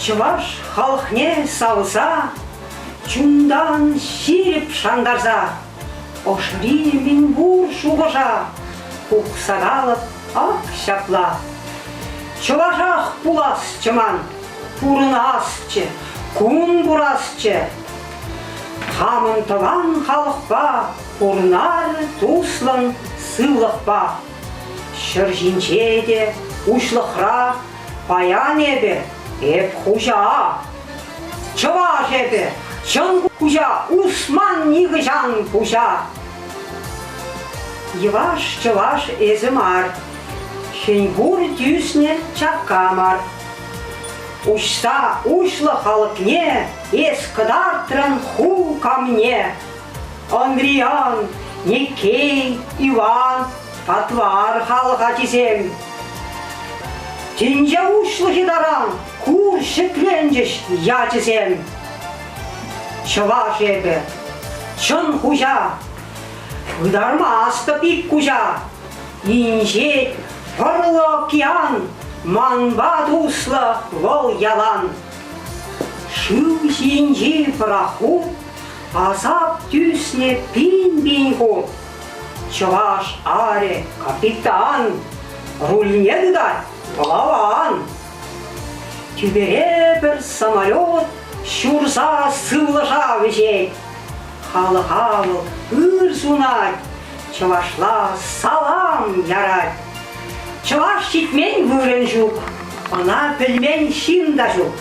Чӑваш халӑхне савса, чунтан ҫирӗп шантарса, ӑшри мӗнпур шухӑша пухса калӑп ак ҫапла. Чӑвашах пуласчӗ ман, пурӑнасчӗ, кун курасчӗ. Хамӑн тӑван халӑхпа пурнар туслӑн сывлӑхпа. Ҫӗр ҫинче те уҫлӑхра паян эпӗ, эп хуҫа. Чӑваш эпӗ, чӑн хуҫа, усман нихӑҫан пуҫа. Йӑваш чӑваш эсӗ мар, хӗн-хур тӳснӗ чакка мар. Уҫса уҫлӑ халӑхне эс кӑтартрӑн ху камне. Андриан, Никей, Иван, патвар халӑх ачисем. Тӗнче уҫлӑхӗ таран кур ҫӗкленчӗҫ ячӗсем. Чӑваш эпӗ, чӑн хуҫа, пытармастӑп ик куҫа. Инҫет, пӑрлӑ океан, манпа туслӑ вӑл ялан. Шыв ҫинчи пӑрахут асап тӳснӗ пин-пин хут. Чӑваш арӗ капитан, рульне тытать пӑлаван. Тӳпере пӗр самолет ҫурса сывлӑша вӗҫет. Халӑха вӑл ыр сунать, чӑвашла салам ярать. Чӑваш ҫитмен вырӑн ҫук, ӑна пӗлмен ҫын та ҫук.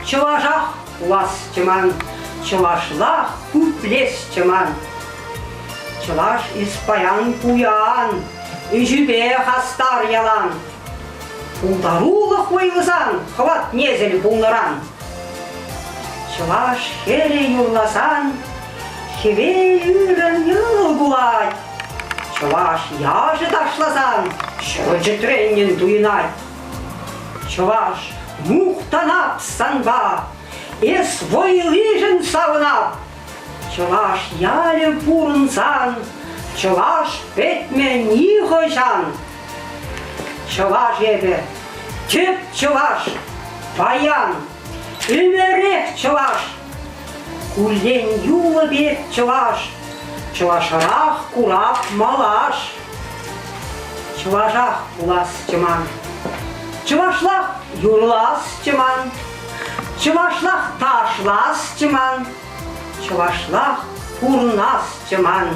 Чӑвашах пуласчӗ ман, чӑвашлах пуплесчӗ ман. Чӑваш эс паян пуян, ӗҫӳпе хастар ялан. Пултарулӑх вӑйлӑсан хӑват несӗл пулнӑран. Чӑваш хӗрӗ юрласан хӗвел ырӑн йӑл кулать. Чӑваш яшӗ ташласан ҫӗр чӗтреннӗн туйӑнать. Чӑваш мухтанап санпа, эс вӑйлишӗн савӑнап. Чӑваш ялӗ пурӑнсан чӑваш пӗтмӗ нихӑҫан. Чӑваш эпӗ, тӗп чӑваш, паян, ӗмӗрех чӑваш. Куллен юлӑ пек чӑваш, чӑвашрах курап малаш. Чӑвашах пуласчӗ ман, чӑвашлах юрласчӗ ман, чӑвашлах ташласчӗ ман, чӑвашлах пурӑнасчӗ ман.